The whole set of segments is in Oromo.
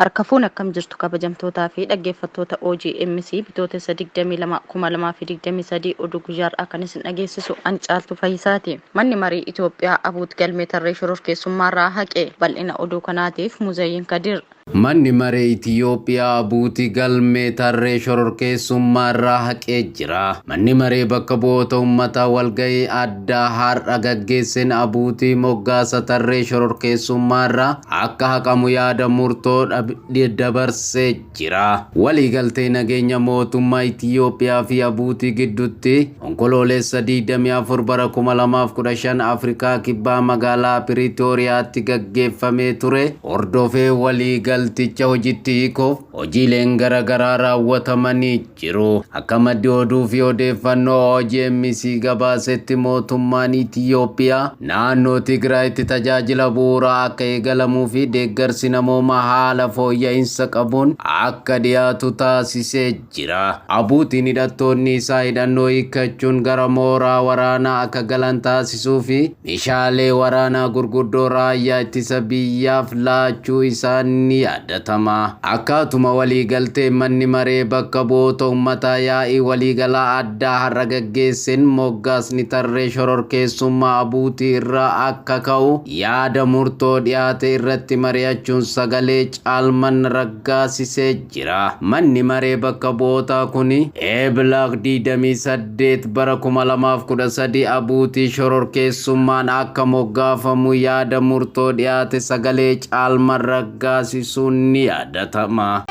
Harka fuune akkam jirtu kabajamtootaa fi dhaggeeffattoota OGMC Bitootessa 22 2023 oduu guyyaa har'aa kan isin dhageessisu an Caaltuu Fayyisaati. Manni marii Itoophiyaa Abuut galmee tarree shororkeessummaarraa haqe. Bal'ina oduu kanaatiif Muzayyin Kadir. Manni Maree Itiyoophiyaa Abuuti galmee tarree shororkeessummaarraa haqee jira. Manni Maree Bakka Bu'oota Ummataa walgahii addaa har'a gaggeesseen Abuuti moggaasa tarree shororkeessummaarraa akka haqamu yaada murtoo dabarsee jira. Waliigaltee nageenya mootummaa Itiyoophiyaa fi Abuutii gidduutti Onkoloolessa 24 bara 2015 Afrikaa Kibbaa magaalaa Piriitooriyaatti gaggeeffamee ture hordofee waliigalticha hojitti hiikuuf hojiileen garaagaraa raawwatamanii jiru. Akka maddi oduu fi odeeffannoo OGMC gabaasetti mootummaan Itiyoophiyaa naannoo Tigraayitti tajaajila bu'uuraa akka eegalamuu fi deeggarsi namoomaa haala fooyya'insa qabuun akka dhiyaatu taasisee jira. Abuutiin hidhattoonni isaa hidhannoo hiikkachuun gara mooraa waraanaa akka galan taasisuu fi meeshaalee waraanaa gurguddoo raayyaa ittisa biyyaaf laachuu isaa ni yaadatama. Akkaatuma waliigaltee manni maree bakka bu'oota ummataa yaa'ii waliigalaa addaa har'a gaggeesseen moggaasni tarree shororkeessummaa Abuutii irraa akka ka'u yaada murtoo dhiyaate irratti mari'achuun sagalee caalman raggaasisee jira. Manni maree bakka bu'ootaa kun Ebla 28 bara 2013 Abuutii shororkeessummaan akka moggaafamu yaada murtoo dhiyaate sagalee caalman raggaasisuun ni yaadatama.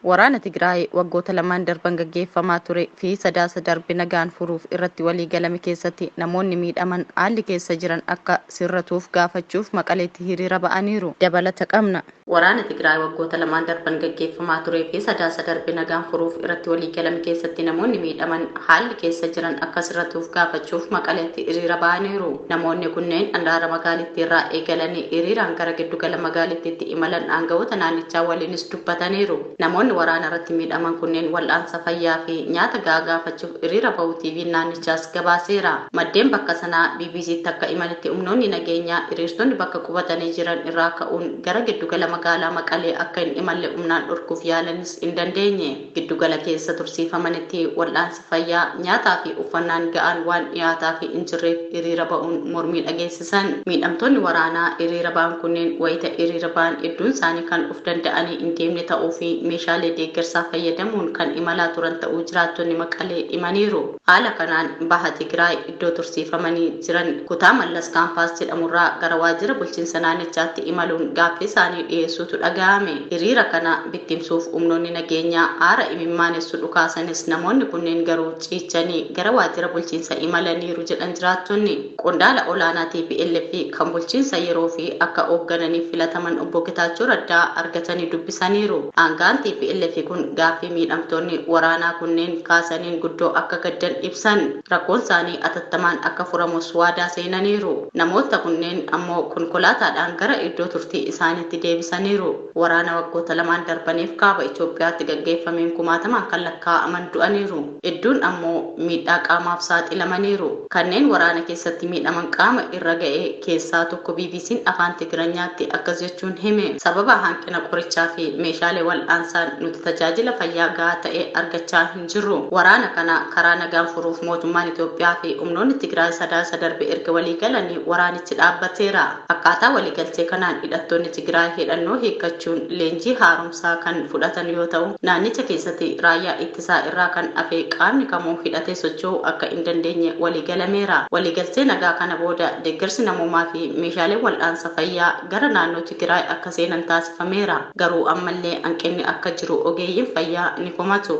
Waraana Tigraay waggoota lamaan darban gaggeeffamaa ture fi Sadaasa darbe nagaan furuuf irratti waliigalame keessatti namoonni miidhaman haalli keessa jiran akka sirratuuf gaafachuuf Maqaleetti hiriira ba'aniiru. Dabalata qabna. Waraana Tigraay waggoota lamaan darban gaggeeffamaa turee fi Sadaasa darbe nagaan furuuf irratti waliigalame keessatti namoonni miidhaman haalli keessa jiran akka sirratuuf gaafachuuf Maqaleetti hiriira ba'aniiru. Namoonni kunneen andaara magaalittiirraa eegalanii hiriiraan gara giddugala magaalittiitti imalan aangawoota naannichaa waliinis dubbataniiru. Namoonni waraana irratti miidhaman kunneen wal'aansa fayyaa fi nyaata gahaa gaafachuuf hiriira ba'uu TV'n naannichaas gabaaseera. Maddeen bakka sanaa BBC'tti akka himanitti humnoonni nageenyaa hiriirtonni bakka qubatanii jiran irraa ka'uun gara giddugala magaalaa Maqalee akka hin imalle humnaan dhorkuuf yaalanis hin dandeenye. Giddugala keessa tursiifamanitti wal'aansi fayyaa, nyaataa fi uffannaan ga'aan waan dhiyaataafii hin jirreef hiriira ba'uun mormii dhageessisan. Miidhamtoonni waraanaa hiriira ba'an kunneen wayita hiriira ba'an hedduun isaanii kan of danda'anii hin deemne ta'uu fi meeshaalee deeggarsaa fayyadamuun kan imalaa turan ta'uu jiraattonni Maqalee himaniiru. Haala kanaan Baha Tigraay iddoo tursiifamanii jiran kutaa Mallas Kaampaas jedhamurraa gara waajjira bulchiinsa naannichaatti imaluun gaaffii isaanii dhiyeessuutu dhaga'ame. Hiriira kana bittimsuuf humnoonni nageenyaa aara imimmaanessu dhukaasanis namoonni kunneen garuu ciichanii gara waajjira bulchiinsa imalaniiru jedhan jiraattonni. Qondaala olaanaa tplf kan bulchiinsa yeroofii akka hooggananiif filataman Obbo Getaachoo Raddaa argatanii dubbisaniiru. Aanga'aan tplf kun gaaffii miidhamtoonni waraanaa kunneen kaasaniin guddoo akka gaddan ibsan. Rakkoon isaanii atattamaan akka furamus waadaa seenaniiru. Namoota kunneen ammoo konkolaataadhaan gara iddoo turtii isaaniitti deebisaniiru. Waraana waggoota lamaan darbaniif Kaaba Itoophiyaatti gaggeeffameen kumaatamaan kan lakkaa'aman du'aniiru. Hedduun ammoo miidhaa qaamaaf saaxilamaniiru. Kanneen waraana keessatti miidhaman qaama irra ga'e keessaa tokko BBC'n Afaan Tigiranyaatti akkas jechuun hime. Sababa hanqina qorichaa fi meeshaalee wal'aansaan nuti tajaajila fayyaa gahaa ta'e argachaa hin jirru. Waraana kana karaa nagaan furuuf mootummaan Itoophiyaa fi humnoonni Tigraay Sadaasa darbe erga waliigalanii waraanichi dhaabbateera. Akkaataa waliigaltee kanaan hidhattoonni Tigraay hidhannoo hiikkachuun leenjii haaromsaa kan fudhatan yoo ta'u, naannicha keessatti raayyaa ittisaa irraa kan hafe qaamni kamuu hidhatee socho'uu akka hin dandeenye waliigalameera. Waliigaltee nagaa kana booda deeggarsi namoomaa fi meeshaaleen wal'aansa fayyaa gara naannoo Tigraay akka seenan taasifameera. Garuu ammallee hanqinni akka jiru ogeeyyiin fayyaa ni komatu.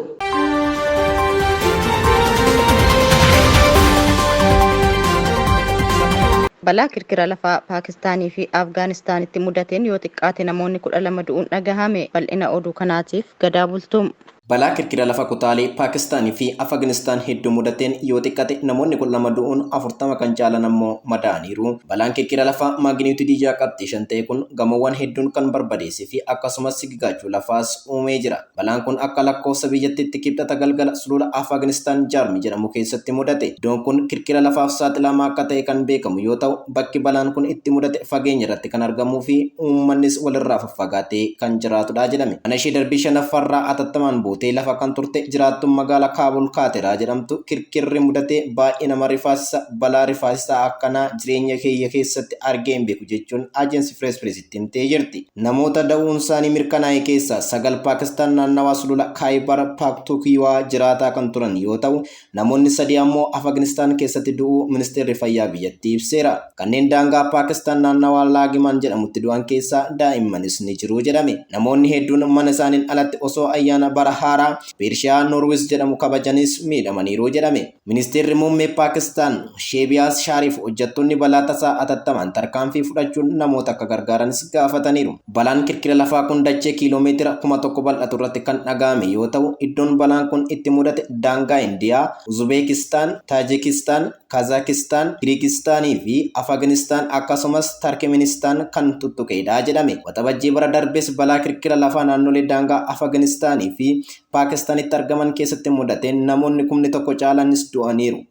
Balaa kirkira lafaa Paakistaanii fi Afgaanistaanitti mudateen yoo xiqqaate namoonni 12 du'uun dhagahame. Bal'ina oduu kanaatiif Gadaa Bultum. Balaa kirkira lafa kutaalee Paakistaanii fi Afgaanistaan hedduu mudateen yoo xiqqate namoonni 12 du'uun 40 kan caalan ammoo madaa'aniiru. Balaan kirkira lafaa maaginiitudii 6.5 ta'e kun gamoowwan hedduun kan barbadeessee fi akkasumas sigigaachuu lafaas uumee jira. Balaan kun akka lakkoofsa biyyattiitti Kibxata galgala sulula Afgaanistaan Jaarmi jedhamu keessatti mudate. Iddoon kun kirkira lafaaf saaxilamaa akka ta'e kan beekamu yoo ta'u, bakki balaan kun itti mudate fageenya irratti kan argamuu fi uummannis walirraa faffagaatee kan jiraatudha jedhame. Mana ishee darbii shanaffaarraa atattamaan buutee lafa kan turte jiraattuun magaalaa Kaabul Kaateraa jedhamtu kirkirri mudate baay'ee nama rifaasisa, balaa rifaasisaa akkanaa jireenya kiyya keessatti argee hin beeku jechuun Ajensi Firees Pireesitti himtee jirti. Namoota da'uun isaanii mirkanaa'e keessaa 9 Paakistaan naannawaa sulula Kaayibar Paaktukiwaa jiraataa kan turan yoo ta'u, namoonni 3 ammoo Afgaanistaan keessatti du'uu ministeerri fayyaa biyyattii ibseera. Kanneen daangaa Paakistaan naannawaa Laagimaan jedhamutti du'an keessaa daa'immanis ni jiru jedhame. Namoonni hedduun mana isaaniin alatti osoo ayyaana bara haaraa Peershiyaa Noorwis jedhamu kabajanis miidhamaniiru jedhame. Ministeerri muummee Paakistaan Sheebiyaas Shaariif hojjettoonni balaa tasaa atattamaan tarkaanfii fudhachuun namoota akka gargaaranis gaafataniiru. Balaan kirkira lafaa kun dachee kiiloomeetira 1000 bal'atu irratti kan dhaga'ame yoo ta'u, iddoon balaan kun itti mudate daangaa Indiyaa, Uzubeekistaan, Taajikistaan, Kazaakistaan, Kirigistaanii fi Afgaanistaan akkasumas Tarkiministaan kan tuttuqedha jedhame. Waxabajjii bara darbes balaa kirkira lafaa naannolee daangaa Afgaanistaanii fi Paakistaanitti argaman keessatti mudateen namoonni 1000 caalanis du'aniiru.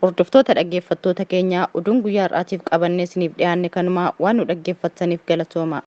Hordoftoota dhaggeeffattoota keenyaa, oduun guyyaa har'aatiif qabannee isiniif dhiyaanne kanumaa. Waan nu dhaggeeffattaniif galatooma.